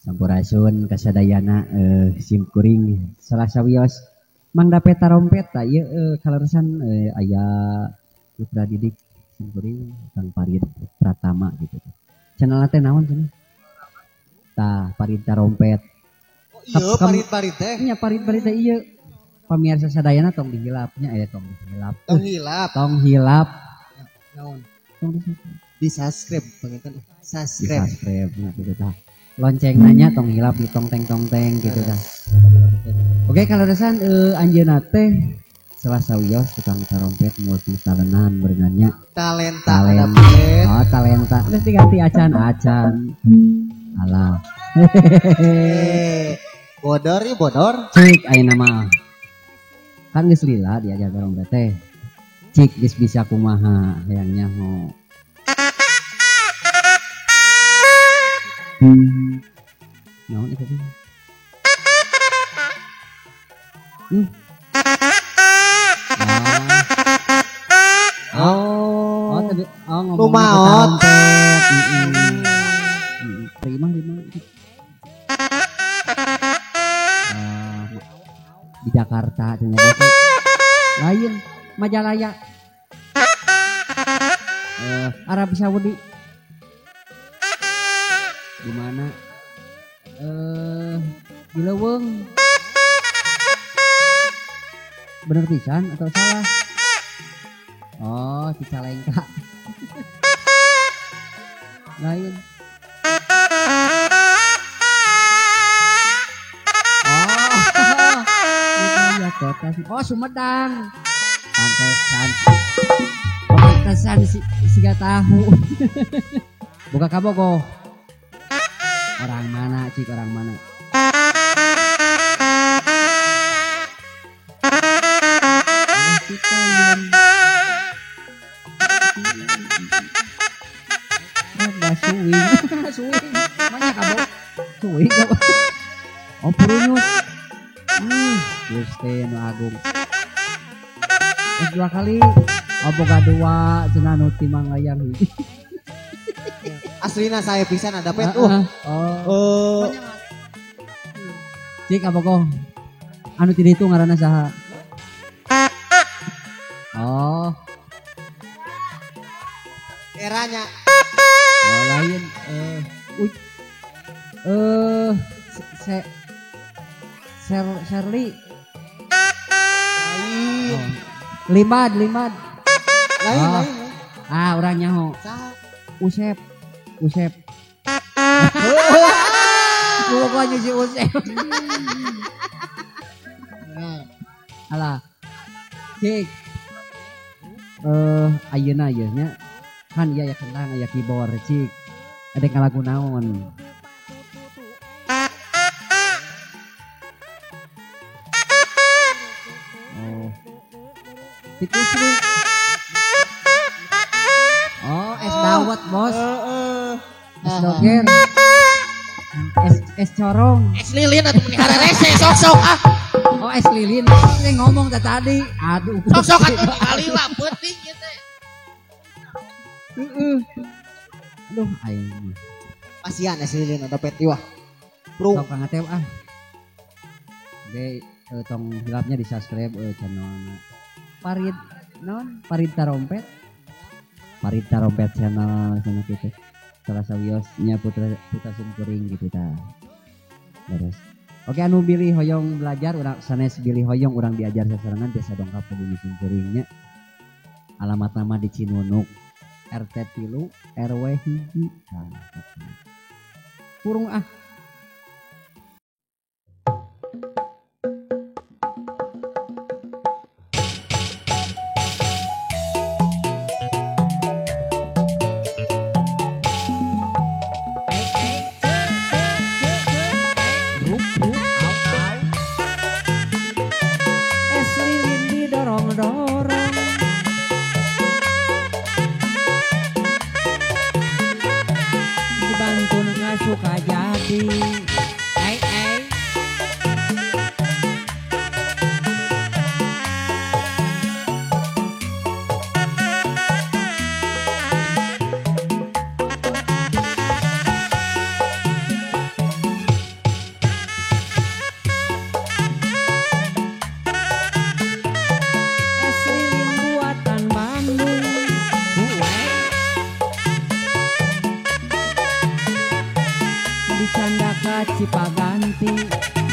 Sampurasun kasadayana sim kuring salah sawios Mang Dape Tarompet ta ieu kaleresan aya putra didik sim kuring Kang Farid Pratama gitu. Channel teh naon cenah? Tah Farid Tarompet. Oh iya Farid-Farid teh. Nya Farid-Farid teh ieu. Pamirsa sadayana tong dihilapnya aya tong dihilap. Tong hilap. Tong hilap. Naon? Tong di subscribe panginten. Subscribe. Di subscribe nya gitu tah. Lonceng nanya tong hilap di tong teng gitu tah. Oke kaleresan anjeunna teh salah sawios tukang tarompet multi talenan berenannya. Talenta ada pelet. Oh talenta. Geus diganti acan-acan. Alah. Bodor ieu bodor. Cik ayeuna mah. Kan geus lila diajar tarompet teh. Cik geus bisa kumaha hayang nyaho. Naon itu teh? Oh, tadi oh ngomongna ke tarompet. Terima di Di Jakarta cenah bos. Lain Majalaya. Arab Saudi. Di mana? Di Leuweung. Bener pisan atau salah? Oh, Cicalengka. Lain. Oh, iya kota. Oh, Sumedang. Pantesan. Pantesan si siga tahu. Buka kabogoh. Orang mana, cik orang mana? Suwing, suwing, mana kamu? Suwing kamu? Oh Purunus, Gusti Nu Agung. Terus dua kali, oh boga dua, cenah nu timang layang. Aslina saya pisan ada pet. Oh. Cik abogoh, anu ti ditu ngaranna saha? Oh. Eranya. Oh, lain Shirley. Lain. Oh. Limad. Lain, oh. Lain. Ah, urang nyaho. Usep. Pokoknya si Usep. Alah. Cik. Ayeuna ieu nya. Kan iya ya kendang aya keyboard cik. Ada ngalagu naon. Oh. Tikus lu. Oh, es dawet, Bos. Es doger. Es corong. Es lilin atuh meni hararese sok-sok ah. Oh, es lilin. Saya ngomong tadi. Aduh. Sok-sok atuh dikalila peuting ieu teh. Aduh, aing. Pasian es lilin atau pet iwah. Bro. Sok Kang Atep ah. Oke, tong hilapnya di subscribe channel Farid non Farid Tarompet. Farid Tarompet channel sama gitu. Salah sawiosnya putra simkuring gitu ta. Beres. Oke anu bilih hoyong belajar urang sanes bilih hoyong urang diajar sasarengan biasa dongkap ke bumi simkuringnya. Alamat nama di Cinunuk. RT 3 RW 1. Kurung ah. Es lilin didorong-dorong. Dibantu nggak suka jadi. Dicanda ka Cipaganti.